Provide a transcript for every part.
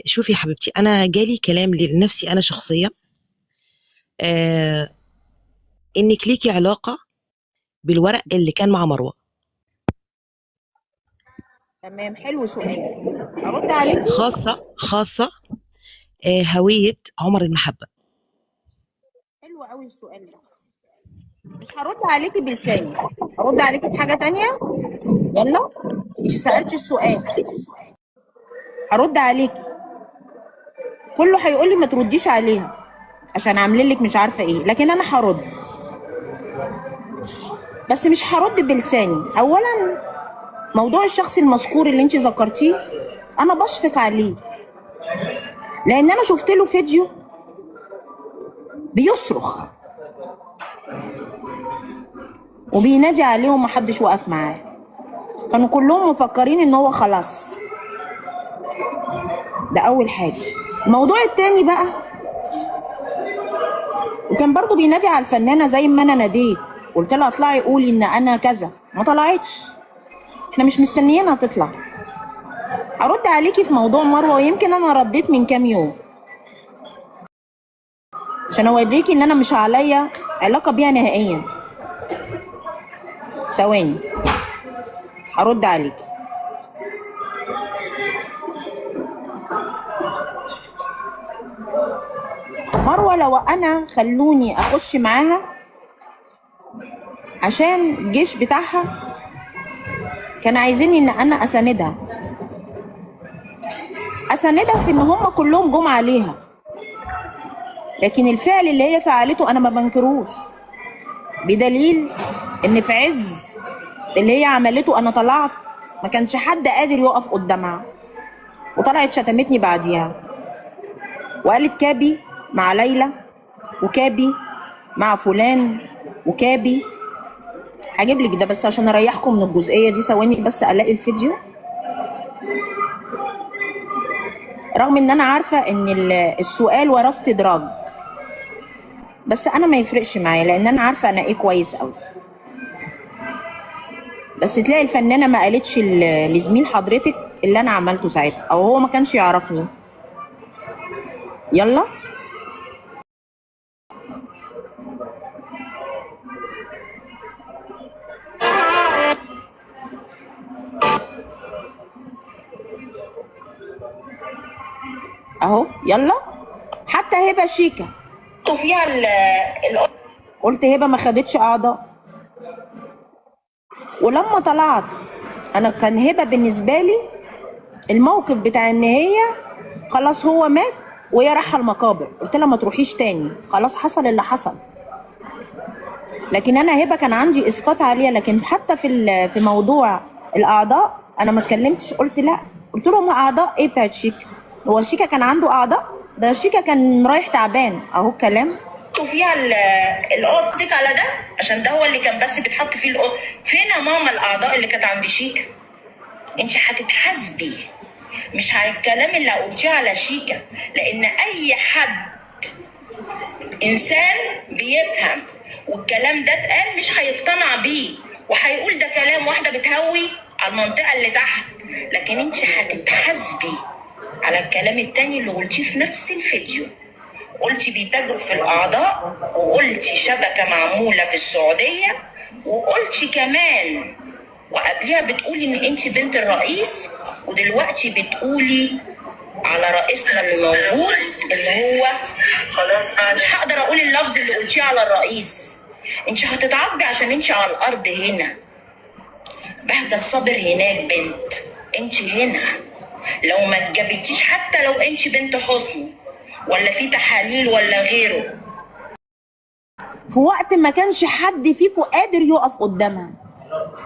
شوفي يا حبيبتي، انا جالي كلام لنفسي انا شخصيا، انك ليكي علاقة بالورق اللي كان مع مروه. تمام، حلو سؤال، ارد عليكي. خاصة هوية عمر المحبة. حلو قوي السؤال ده. مش هرد عليكي بلساني، هرد عليكي بحاجة تانية. يلا، مش سالتي السؤال، هرد عليكي. كله هيقول لي ما ترديش عليها عشان عاملين لك مش عارفه ايه، لكن انا هرد، بس مش هرد بلساني. اولا، موضوع الشخص المذكور اللي انت ذكرتيه انا بشفق عليه، لان انا شفت له فيديو بيصرخ وبينادي عليه ومحدش وقف معاه. كانوا كلهم مفكرين ان هو خلاص. ده اول حاجة. الموضوع التاني بقى، وكان برضو بينادي على الفنانة زي ما انا ناديت، قلت لها اطلعي قولي ان انا كذا، ما طلعتش. احنا مش مستنيينها تطلع. ارد عليكي في موضوع مروه، ويمكن انا رديت من كام يوم عشان اوريكي ان انا مش عليا علاقة بيها نهائيا. ثواني هرد عليكي. مروه لو انا خلوني اخش معاها عشان الجيش بتاعها كان عايزيني ان انا اساندها في ان هم كلهم جم عليها، لكن الفعل اللي هي فعلته انا ما بنكروش، بدليل ان في عز اللي هي عملته انا طلعت ما كانش حد قادر يقف قدامها، وطلعت شتمتني بعديها وقالت كابي مع ليلى وكابي مع فلان وكابي. هجيب لك ده بس عشان اريحكم من الجزئية دي. ثواني بس الاقي الفيديو، رغم ان انا عارفه ان السؤال وراه استدراج، بس انا ما يفرقش معايا لان انا عارفه انا ايه كويس قوي. بس تلاقي الفنانة ما قالتش لزميل حضرتك اللي انا عملته ساعتها، او هو ما كانش يعرفني. يلا اهو، يلا. حتى هبه شيكا فيها قلت هبه ما خدتش اعضاء، ولما طلعت انا كان هبه بالنسبة لي الموقف بتاع ان هي خلاص هو مات وهي رايحة المقابر، قلت لها ما تروحيش تاني، خلاص حصل اللي حصل. لكن انا هبه كان عندي اسقاط عليها، لكن حتى في موضوع الاعضاء انا ما اتكلمتش، قلت لا، قلت لهم اعضاء ايه بتاعت شيكا؟ هو شيكا كان عنده اعضاء؟ ده شيكا كان رايح تعبان. اهو الكلام فيها القط على ده عشان ده هو اللي كان بس بيتحط فيه القط. فين يا ماما الاعضاء اللي كانت عند شيكا؟ انت هتتحاسبي مش على الكلام اللي قلتيه على شيكا، لان اي حد انسان بيفهم والكلام ده اتقال مش هيقتنع بيه وهيقول ده كلام واحدة بتهوي على المنطقة اللي تحت، لكن انت هتتحاسبي على الكلام التاني اللي قلتيه في نفس الفيديو. قلتي بيتاجروا في الاعضاء، وقلتي شبكة معمولة في السعودية، وقلتي كمان وقبليها بتقولي ان انت بنت الرئيس، ودلوقتي بتقولي على رئيسنا اللي موجود اللي هو خلاص مش هقدر اقول اللفظ اللي قلتيه على الرئيس. انت هتتعاقبي عشان انت على الارض هنا. بهجت صابر هناك بنت، انت هنا لو ما اتجابتيش حتى لو انت بنت حسني ولا في تحاليل ولا غيره. في وقت ما كانش حد فيكم قادر يقف قدامها،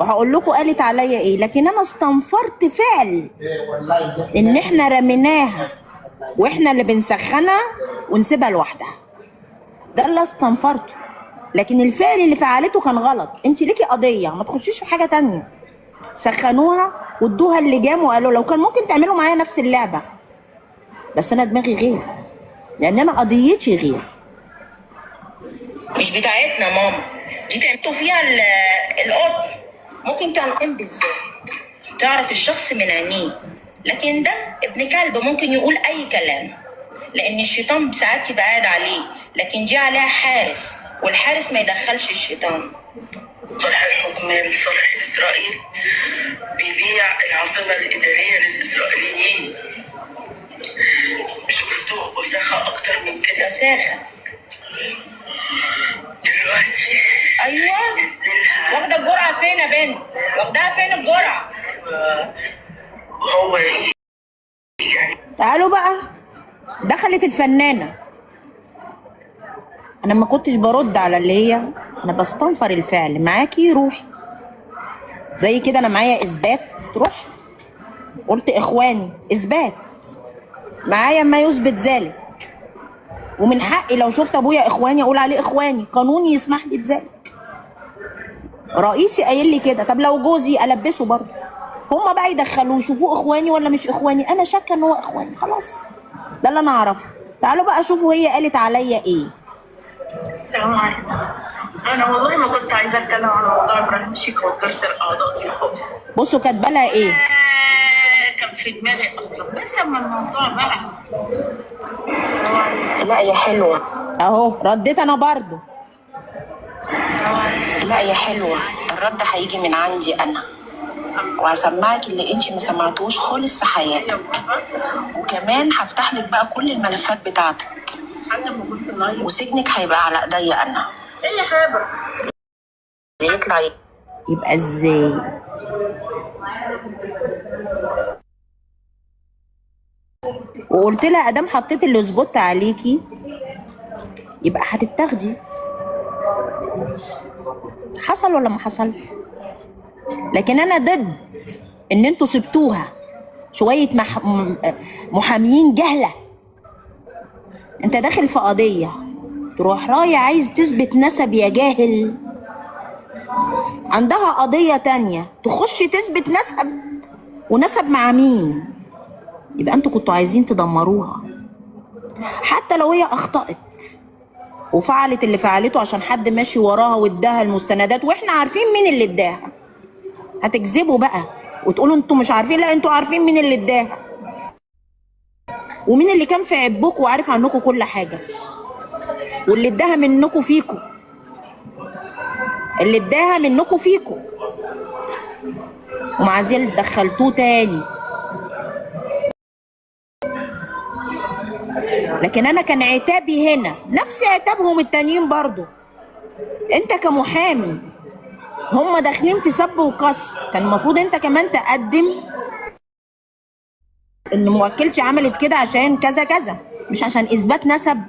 وهقول لكم قالت عليا ايه، لكن انا استنفرت فعل ان احنا رميناها واحنا اللي بنسخنها ونسيبها لوحدها، ده اللي استنفرته. لكن الفعل اللي فعلته كان غلط. انت ليكي قضية، ما تخشيش في حاجة تانية. سخنوها وادوها اللجام وقالوا لو كان ممكن تعملوا معايا نفس اللعبة، بس انا دماغي غير، لان انا قضيتي غير، مش بتاعتنا ماما دي. تعبتوا فيها القطن. ممكن كان بالذات تعرف الشخص من عينيه، لكن ده ابن كلب ممكن يقول اي كلام، لان الشيطان ساعات يبقى قاعد عليه، لكن جه عليها حارس، والحارس ما يدخلش الشيطان. صالح الحكم لصالح إسرائيل، بيبيع العاصمة الإدارية للإسرائيليين. شفتوا وساخة أكتر من كده؟ وساخة دلوقتي. ايوه، نزلها. واخده الجرعة فين يا بنت؟ واخداها فين الجرعة؟ هو يعني تعالوا بقى، دخلت الفنانة. انا ما كنتش برد على اللي هي، انا بستنفر الفعل معاكي روحي زي كده، انا معايا اثبات، رحت قلت اخواني اثبات معايا ما يثبت ذلك، ومن حقي لو شفت ابويا اخواني اقول عليه اخواني، قانوني يسمح لي بذلك، رئيسي قايل لي كده. طب لو جوزي البسه برضه، هما بقى يدخلوه يشوفوه اخواني ولا مش اخواني، انا شاكه ان هو اخواني، خلاص ده اللي انا اعرفه. تعالوا بقى شوفوا هي قالت عليا ايه. السلام عليكم. انا والله ما كنت عايزه اتكلم عن موضوع ابراهيم شيكو وتجارة الاعضاء دي خالص. بصوا كاتبه لها ايه. كان في دماغي اصلا، بس اما الموضوع بقى. لا يا حلوة اهو رديت انا برضو. لا يا حلوة، الرد هيجي من عندي انا، وهسمعك اللي انت ما سمعتوش خالص في حياتك، وكمان هفتح لك بقى كل الملفات بتاعتك، وسجنك هيبقى على ايديا انا. ايه يا هبه؟ يطلع يبقى ازاي؟ وقلت لها ادام حطيت اللي سبوت عليكي يبقى هتتاخدي. حصل ولا ما حصلش؟ لكن انا ضد ان انتوا سبتوها شوية محاميين جهله. انت داخل في قضية تروح رايح عايز تثبت نسب يا جاهل، عندها قضية تانية تخش تثبت نسب، ونسب مع مين؟ يبقى انتوا كنتوا عايزين تدمروها. حتى لو هي اخطأت وفعلت اللي فعلته عشان حد ماشي وراها واداها المستندات، واحنا عارفين مين اللي اداها. هتكذبوا بقى وتقولوا انتوا مش عارفين؟ لا انتوا عارفين مين اللي اداها، ومين اللي كان في عبكم وعارف عنكم كل حاجة، واللي اداها منكم فيكم، اللي اداها منكم فيكم، ومع ذلك دخلتوه تاني. لكن انا كان عتابي هنا نفس عتابهم التانيين برضو. انت كمحامي هم داخلين في سب وقصف، كان المفروض انت كمان تقدم ان موكلتي عملت كده عشان كذا كذا، مش عشان اثبات نسب.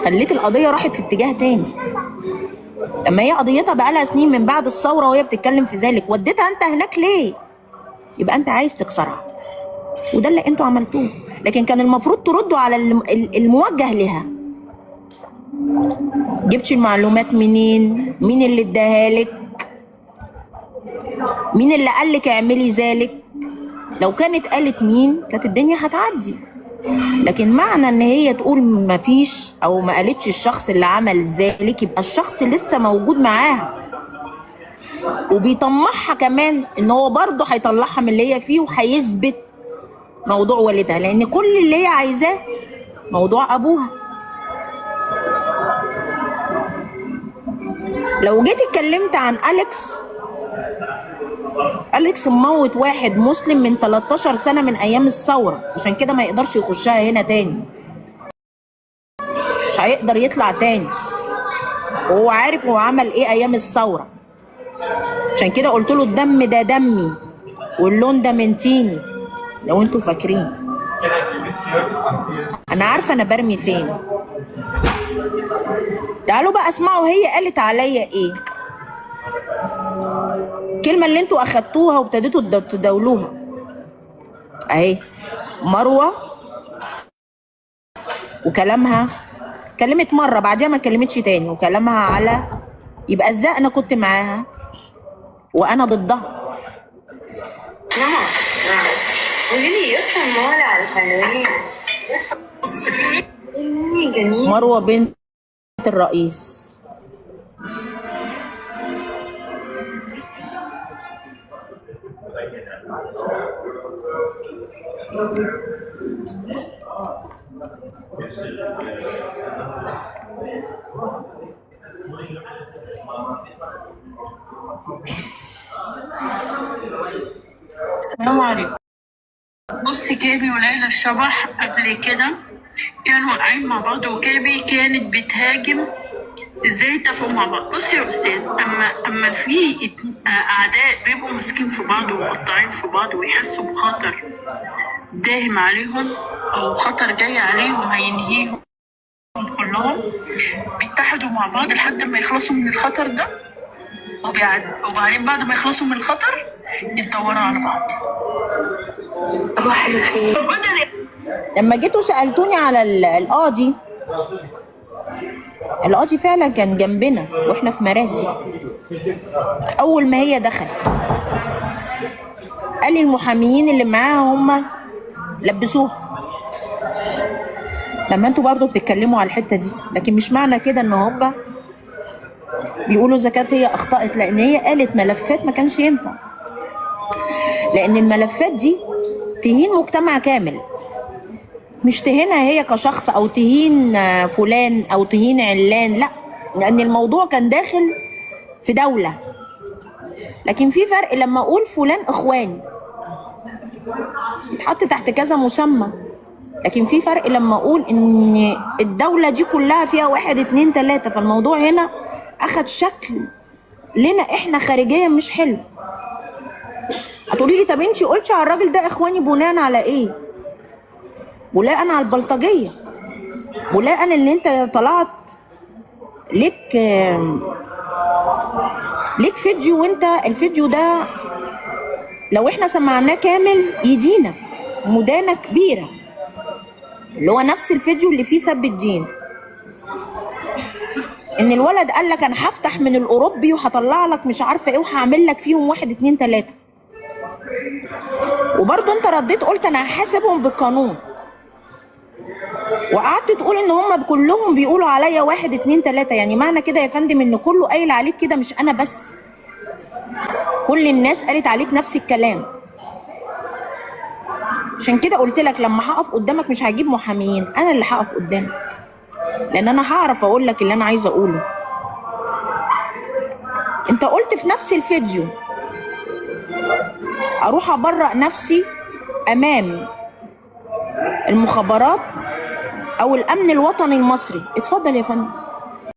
خليت القضية راحت في اتجاه تاني. لما هي قضيتها بقالها سنين من بعد الثورة وهي بتتكلم في ذلك، وديتها انت هناك ليه؟ يبقى انت عايز تكسرها، وده اللي انتوا عملتوه. لكن كان المفروض تردوا على الموجه لها. جبتش المعلومات منين؟ مين اللي اداها لك؟ مين اللي قال لك اعملي ذلك؟ لو كانت قالت مين كانت الدنيا هتعدي. لكن معنى ان هي تقول مفيش او ما قالتش الشخص اللي عمل ذلك، يبقى الشخص لسه موجود معاها وبيطمعها كمان ان هو برضه هيطلعها من اللي هي فيه وهيثبت موضوع والدها، لان كل اللي هي عايزاه موضوع ابوها. لو جيت اتكلمت عن أليكس، أليكس مموت واحد مسلم من 13 سنة من أيام الثورة، عشان كده ما يقدرش يخشها هنا تاني، مش هيقدر يطلع تاني، وهو عارف هو عمل إيه أيام الثورة. عشان كده قلت له الدم ده دمي واللون ده من تيني، لو انتوا فاكرين. أنا عارفة أنا برمي فين. تعالوا بقى اسمعوا هي قالت عليا ايه. الكلمة اللي انتوا اخدتوها وابتديتوا تداولوها اهي، مروة وكلامها، كلمت مرة بعديها ما كلمتش تاني، وكلامها على يبقى ازاي انا كنت معاها وانا ضدها. نعم نعم، قولي لي يفهم ولا الفنانين جميل. مروة بنت الرئيس. السلام عليكم. بصي، كابي وليلى الشبح قبل كده كانوا واقعين مع بعض، وكابي كانت بتهاجم ازاي اتفقوا مع بعض. بصي يا استاذ، اما في اعداء بيبقوا ماسكين في بعض ومقطعين في بعض ويحسوا بخطر داهم عليهم او خطر جاي عليهم هينهيهم كلهم، بيتحدوا مع بعض لحد ما يخلصوا من الخطر ده، وبعدين بعد ما يخلصوا من الخطر يتدوروا على بعض. صباح الخير. لما جيتوا سألتوني على القاضي، القاضي فعلا كان جنبنا واحنا في مراسي. اول ما هي دخلت قال لي المحاميين اللي معاها هم لبسوها. لما انتوا برضو بتتكلموا على الحتة دي، لكن مش معنى كده ان هم بيقولوا اذا كانت هي اخطأت، لان هي قالت ملفات ما كانش ينفع، لان الملفات دي تهين مجتمع كامل، مش تهينها هي كشخص او تهين فلان او تهين علان، لا، لان الموضوع كان داخل في دولة. لكن في فرق لما اقول فلان اخواني يتحط تحت كذا مسمى، لكن في فرق لما اقول ان الدولة دي كلها فيها 1 2 3، فالموضوع هنا اخد شكل لنا احنا خارجيا مش حلو. هتقولي لي طب انتي قلتي على الراجل ده اخواني بناء على ايه؟ بناء على البلطجيه، بناء ان انت طلعت لك فيديو، وانت الفيديو ده لو احنا سمعناه كامل يدينك مدانه كبيرة، اللي هو نفس الفيديو اللي فيه سب الدين، ان الولد قال لك انا هفتح من الاوروبي وهطلع لك مش عارفه ايه وهعمل لك فيهم 1 2 3، وبرضه انت رديت قلت انا هحاسبهم بالقانون، وقعدت تقول ان هم كلهم بيقولوا عليا 1 2 3. يعني معنى كده يا فندم ان كله قايل عليك كده، مش انا بس، كل الناس قالت عليك نفس الكلام. عشان كده قلت لك لما هقف قدامك مش هجيب محاميين، انا اللي هقف قدامك، لان انا هعرف اقول لك اللي انا عايزه اقوله. انت قلت في نفس الفيديو اروح ابرأ نفسي امام المخابرات او الامن الوطني المصري. اتفضل يا فندم.